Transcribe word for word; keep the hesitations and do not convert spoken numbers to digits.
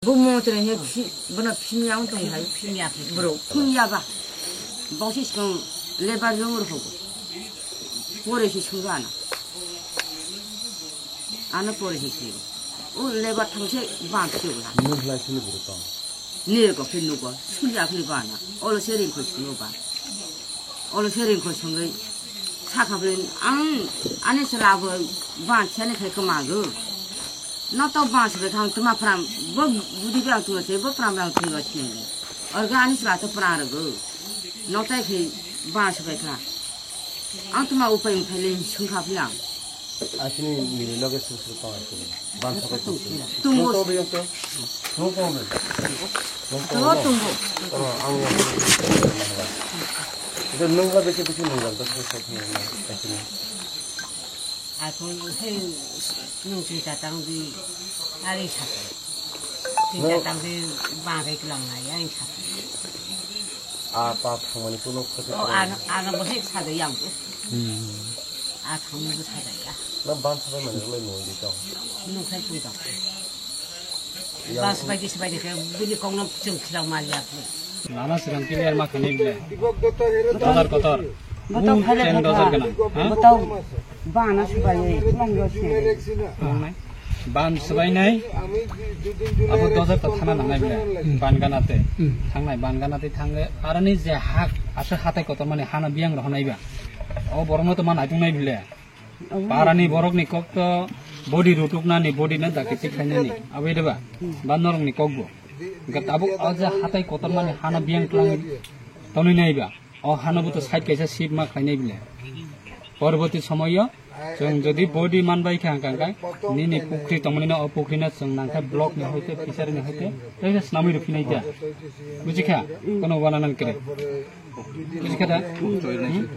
Bo montri he phi-, bono phimya wng tong hai. Phimya phi. Bro, phimya ba. Bosi skang lebar jong ro hobo. Pore si sung ana. Ano pore si sung. O lebar thang se bang se ba. Nung lai sini bro tong. Ni ko phi nugo. Sung ya phi ba na. Olo se ring ko sung ba. Olo se ring ko sung. Sakha bwlwi ang ani chwla bo bang chani khai kwmago. No to bang se kha ang tuma phrang bo budi bang tuma se bo phrang bang tuma se. Orga ani chwla to phrang rwgo. No tai khai bang se kha. Ang tuma upai wng khai le sung kha phiyang. Asini mili loge sung sung tong asini. Ban sakai sung sung. Tumbo. Nung to biyang to. Nung to be. Nung to To be. Tumbo. Oh, ang yang. Itu nung ka bisi bisi nung ka bisi bisi nung ka bisi. Aku hei nung cerita tang di hari satu. Cerita tang di bangkai kelang na yang satu. Apa thangmani kuno khati Oh, ano ano bo hei satu yang tu. Hmm. A thangmani bo satu ya. Na ban sakai mani lai nung di tong. Nung khai pun tong. Bas bai kisa bai kisa bini kongno chwng khilao maliya. Lama sirang clear ma khani bile. Dojar kotor. Boto Full phale chain boto. Dojar gana. Ha? Boto bana subai nang yo se. Nang nai. Ban subai nai. Abo dojar to thana nangnai bile. Ban gana te. Thangnai ban gana te thange. Arani je hak asa hatai kotor mani hana biyang rohonai ba. O borokno to ma naitung nai bile. Parani borokni kok to body rutuknani, body no dakti khlainani. Aboi deba? Ba norokni kok bo. Hwnkhe tabuk o je hatai kotormani hano biyang twlang tonwi nai ba. O hano bo to side kaisa sip ma khlainai bile. Porborti somoyo chwng jodi body manbai kha hwnkha hwnkha nini pukhri tongmani no o pukhri no chwng nangkha block ni hoite fishery ni hoite tei swnamwi rwphinai ta. Bujikha? Kono wana nang kre. Bujikha da? Hmm?